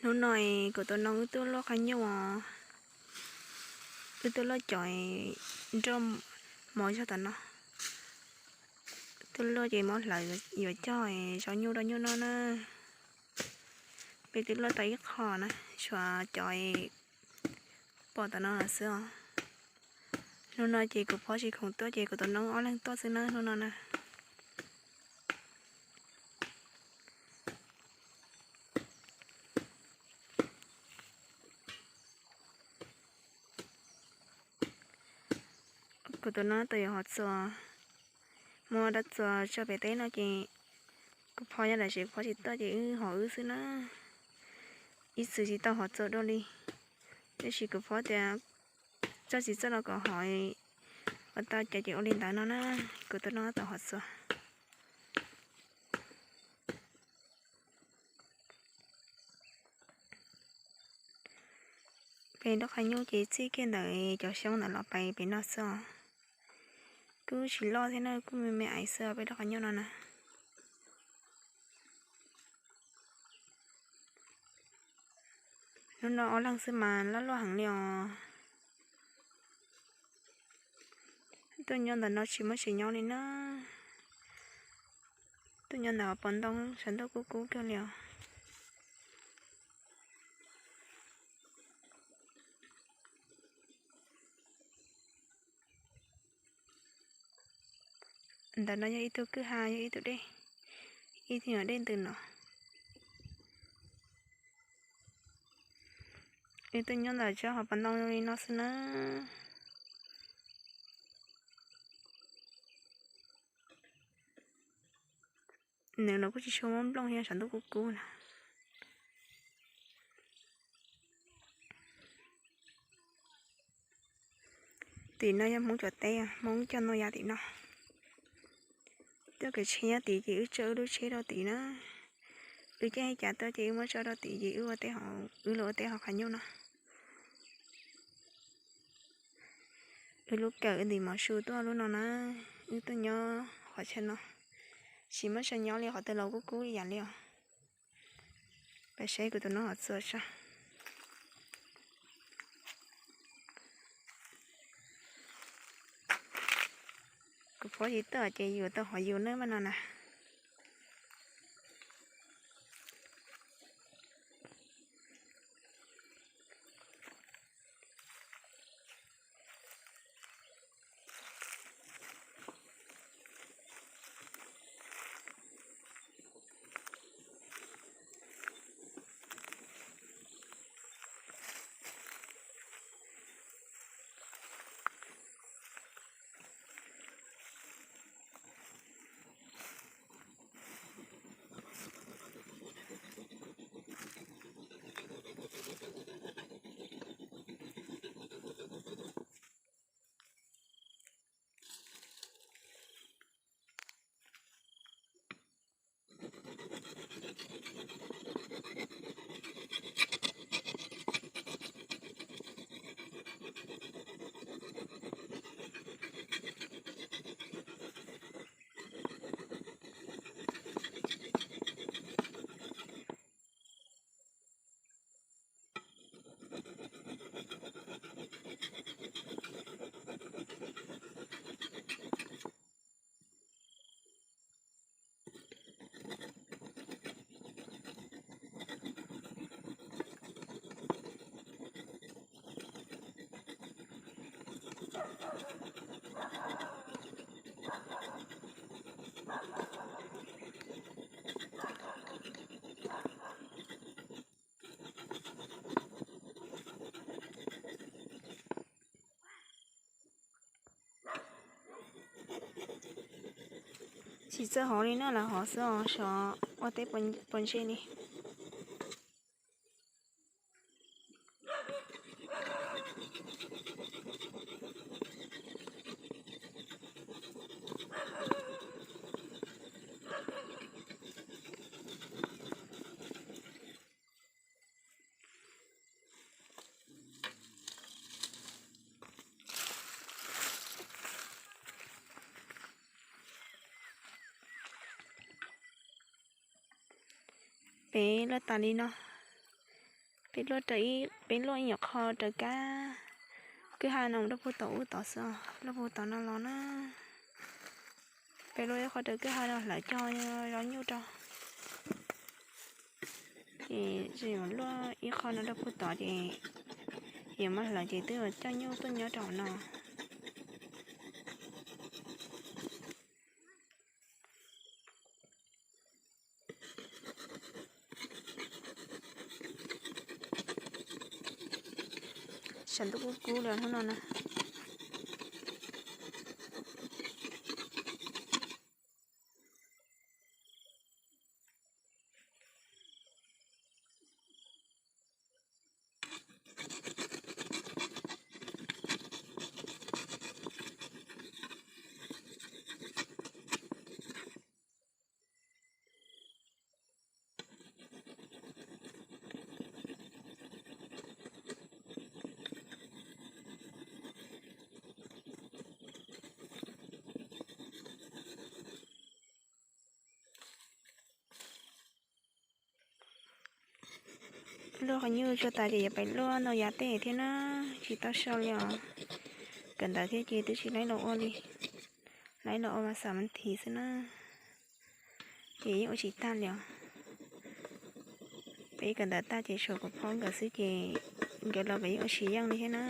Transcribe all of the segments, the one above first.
Hnub no kuv tus noog wb tuaj luaj qhov nyuj, wb tuaj luaj cov nroj mov zog tom no. Tuaj luaj ces muab hlawv yuav cog zov nyuj rau nyuj noj na. Peb twb luaj tau ib qho na, tshuav cov pom tom no lawm xwb os. Hnub no ces kuv phob tsis khoom tuaj ces kuv tus noog ob leeg tuaj xwb na hnub no na. Kuv tus noog tau yuav hov txuas, muab dab txuas tso pem teb no ces kuv phob nyob lawm ces kuv phob tsis tuaj ces wb hov wb xwb na. Ib txwm tsis tau hov txuas dua li, tab sis kuv phob tias txoj tsis txawj los kom hov, ua tau cas ces ua li ntawd no na. Kuv tus noog tau hov txuas. Peb lub qhov nyuj ces txij kiag ntawm cov xyoob ntawd los pais pem no xwb os. Kuj tsis loj thiab na, kuj me me aiv xwb peb lub qhov nyuj no na. Hnub no ob leeg xwb mas loj loj heev li os. Tuaj nyob ntawm no tsis muaj tsev nyob li na. Tuaj nyob ntawm hauv paus ntoo sawv ntuj kub kub kawg li os. Ntawm no yog ib tug kwj ha, yog ib tug dej, ib tug nyuam dej ntws no. Wb tuaj nyob ntawm tsob hauv paus ntoo li no xwb na. Nws los kuj tsis tshua muaj nplooj thiab, sawv ntuj kub kub na. Tim no yog Hmoob cov teb, Hmoob cog ntoo yav tim no. Tuaj kev tsheb nyob tid ces wb tso wb lub tsheb rau tid na. Wb caij cav tuaj ces wb muab tso rau tid ces wb ua teb, wb los ua teb hauv qhov nyuj no. Wb lub kawm wb ntim mov su tuaj lub no na. Wb tuaj nyob qhov chaw no, tsis muaj chaw nyob li, qhov twg los kub kub ib yam li os. Peb saib kuv tus noog hov txuas tso. Kuv phob tsis tuaj ces yus tau hov yus nawb mas no na. Tsis txawj hov li na, lawv hov xwb os, xyov ua teb puas ntshe li. Peb loj tas li no, Peb luaj ib, peb luaj ib nyuam qho raws kab kwj ha no mus rau puag tom ub tod xwb, luaj puag tom no los na. Peb luaj ib qho raws kwj ha no hlawv coj zaub nyuj rau. Ces tseem luaj ib qho no rau puag tod ces yuav muab hlawv ces twb coj nyuj tuaj nyob rau hauv no. Saum ntuj kub kub li hnub no na. Luaj qhov nyuj tsuag tas ces yuav pib luaj ntoo yav tej thiab na, tsis tau sau li os. Kawm ntawv thiab ces twb tsis laib los ua li, laib los ua mas xav mas thiv xwb na, ces yeej ua tsis tag li os. Peb kawm ntawv tag ces tshuav kuv phob nkawd xwb ces nkawd los nkawd yeej ua tsis yeej li thiab na.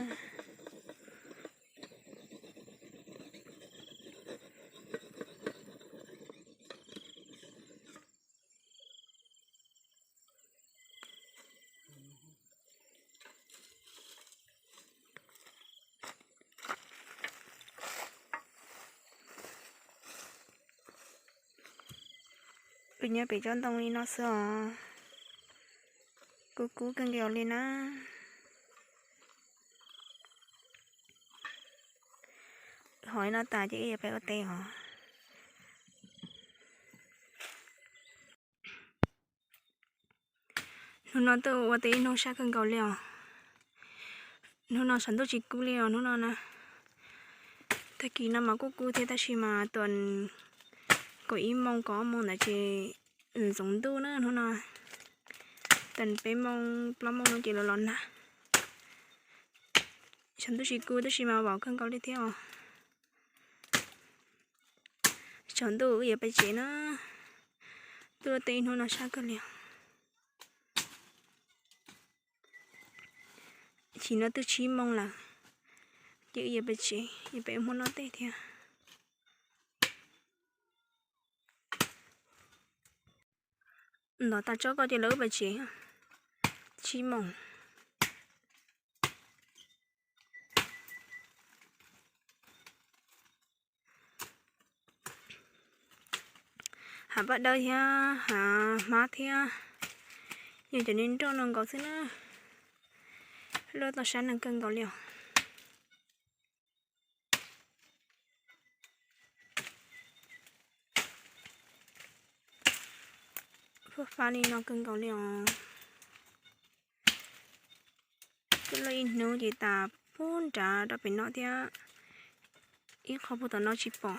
Wb nyob pem tsob ntoo li no xwb os, kub kub kawg nkaus li na. Hov no tas ces wb yuav pib ua teb os. Hnub no tuaj ua teb ib hnub sab kawg nkaus li os. Hnub no saum ntuj tsis kub li os hnub no na. Tag kis no mas kuj kub thiab tab sis mas tuam kaum ib moos kaum ob moos ntawd ces ntxoov ntuj na hnub no. Tag peb moos plaub moos no ces los los nag. Saum ntuj tsis kub tab sis mas vauv kawg nkaus li thiab os. Saum ntuj wb yuav pais tsev na. Tuaj ua teb ib hnub no sab kawg li. Chim no twb tsib moos lawm, ces wb yuav pais tsev, yuav pais ua hmo noj teb thiab. Ntov tas tsob ko ces lawv wb pais tsev, tsib moos. Hav paj dawb thiab hav hmab thiab, yog cov niag nroj no nkaus xwb na. Luaj tau sab neeg kawg nkaus li os. Fab fab li no kawg nkaus li os. Twb luaj ib hnub ces tas puag nrad rau pem no thiab, ib qho puag tom no tsis pom.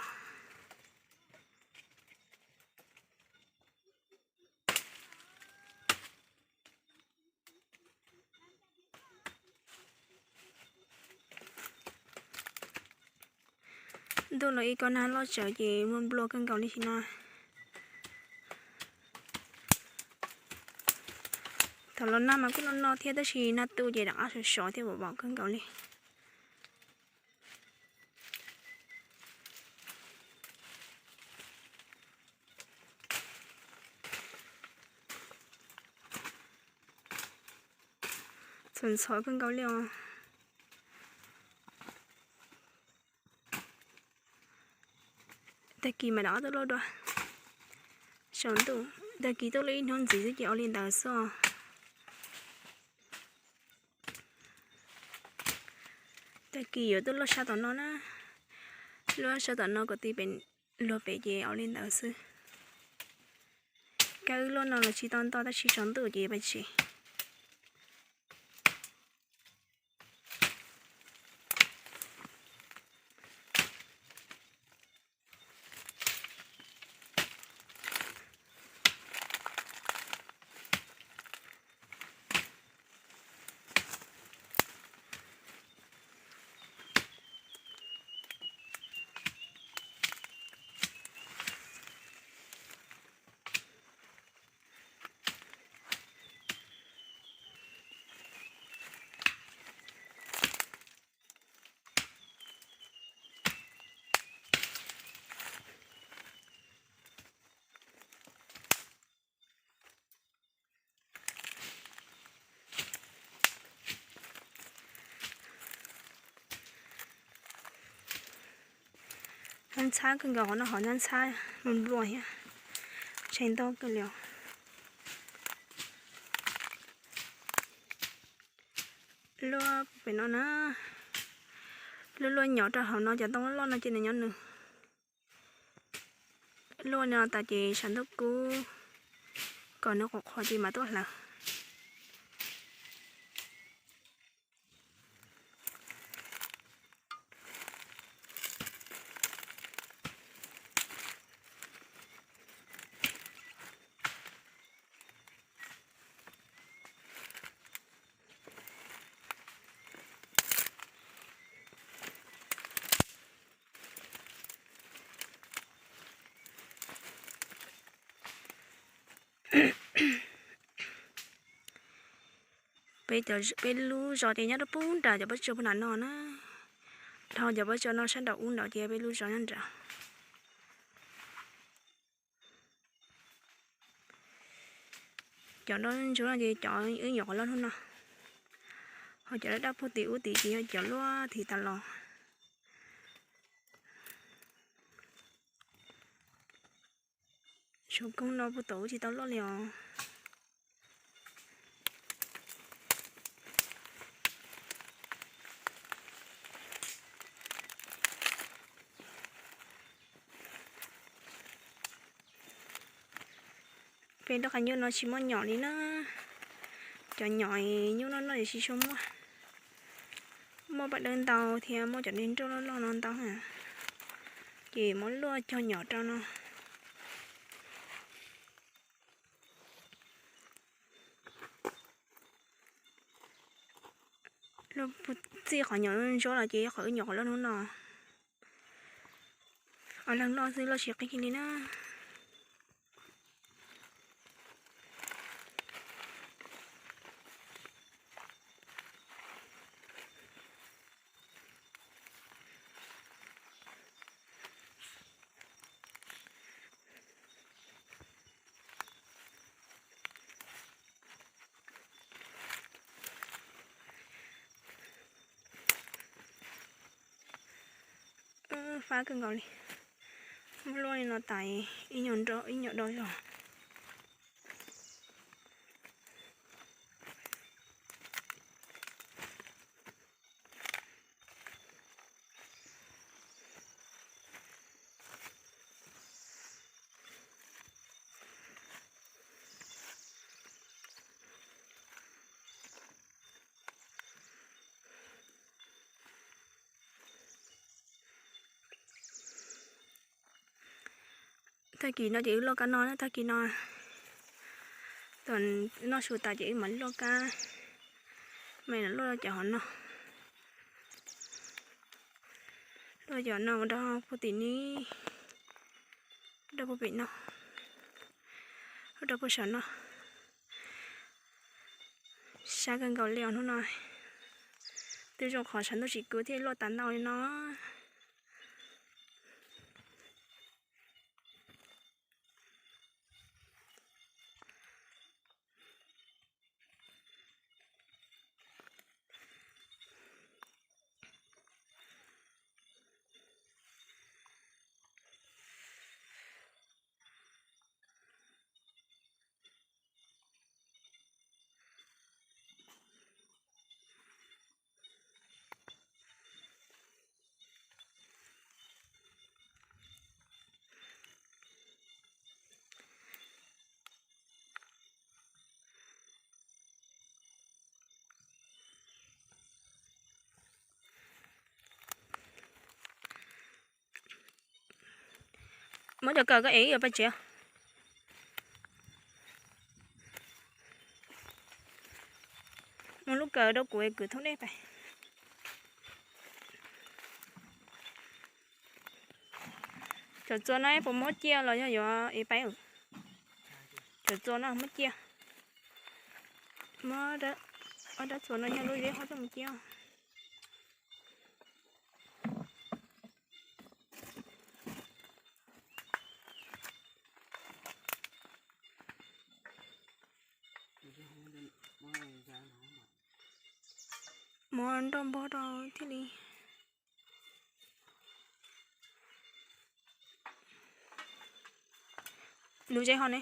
Ntuj los ib kob nag loj tsawv ces nplua nplua kawg nkaus li sim no. Thaum los nag mas kuj noj noj thiab tab sis nag tu ces rov qab sov sov thiab vauv vauv kawg nkaus li. Txhom ntxhov kawg nkaus li os. Tag kis mas rov qab tuaj luaj dua saum ntuj, tag kis tuaj luaj ib hnub ntxiv xwb ces ua li ntawd xwb os. Tag kis yuav tuaj luaj sab tom no na, luaj sab tom no kom ti pem, luag pem ces ua li ntawd xwb. Kab wb luaj no los tsis tau nto tab sis saum ntuj ces pais tsev. Ntxhab kawg nkaus, qhov no qhov ntxhab ntxhab nplua nplua thiab, ntshai ntog kawg li os. Luaj pem no na, luaj luaj nyom rau hauv no, cov ntoo loj loj no ces nws nyob nws. Luaj no tas ces saum ntuj kub kom nws qhuav qhuav ces mam tuaj hlawv. Peb, peb lub zos ces nyob rau pub nram cov pob tsuas pub nram no na. Dhau cov pob tsuas no sab nram ub nram ces peb lub zos nyob nram. Cov nroj ntsuab no ces cov wb nyuam qhuav loj hnub no, ho cov daj daj puag tim ub tim ces yog cov luaj tim tas los. Suv koog no puag tom ub tsis tau loj li os. Peb nroj qab nyuj no tsis muaj nyom li na. Cov nyom nyuj noj noj tsis tshua muaj. Muaj paj dawb ntau thiab muaj cov niag nroj loj loj no ntau, ces muab luaj cog nyom rau no. Txij qhov nyom ntsuab los ces qhov wb nyuam qhuav loj hnub no. Ob leeg loj xwb loj tsis qib li na. Fab kawg nkaus li. Muab luaj li no tas ib nyuag nroj ib nyuag do zog. Tag kis no ces wb luaj kab no, tag kis no thaum noj su tas ces wb mam luaj kab, mam luaj cov hauv no. Luaj cov no ua rau puag tim ni, rau puag pem no, rau puag saum no. Sab kawg nkaus li os hnub no. Twb zoo qhov sab ntuj tsis kub thiaj luaj tas ntau li no. Muab cov kawm koj ev ib yam paj tsev. Muab lub kawm rau kuv kwv thoob dej pais. Cov txuas no puas muab ciaj los yog yuav ev pais? Cov txuas no muab ciaj. Muab ob rab txuas no yog lub zeb qhov tuaj mus ciaj. Muab nroj npog rau thiaj li. Lub zeb ho ne.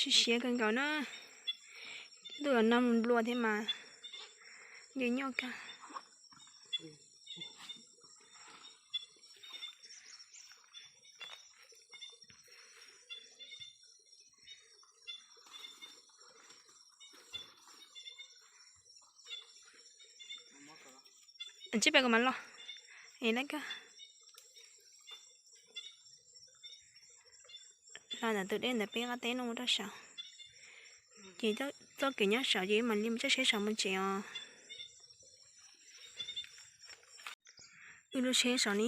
Siab siab kawg nkaus na. Ntuj los nag nplua thiab mas nce nyuaj kawg. Ntsib peb kuv mam los. Es lawv kawg los ntawm tus dej ntawd peb qab teb no mus rau saud. Ces txoj kev nyob saud ces wb mam li mus tsheb saud mus tsev os. Wb lub tsheb saud ne,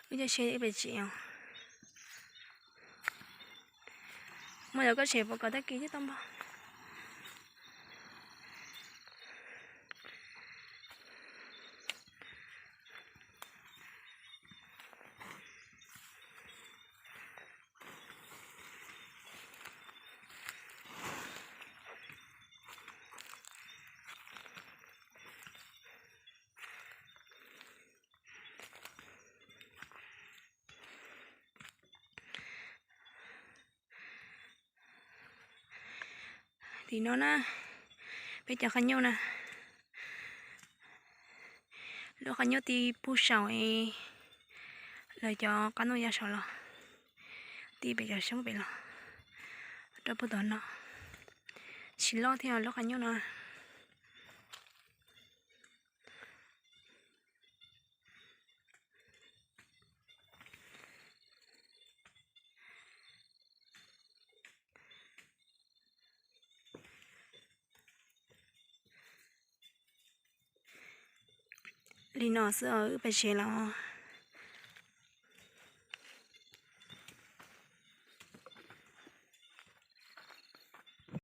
wb coj tsheb wb pem tsev os. Muaj cov koj tsev puas kom tag kis thiab tau npog. Tim no na, peb cov qab nyuj na, lub qab nyuj tib pug saum es lawv cov qab nyuj ya saud los, tib pem cov xyoob pem los rau puag tom no, tsis loj thiab lub qab nyuj no. Li no xwb os, wb pem tsev los.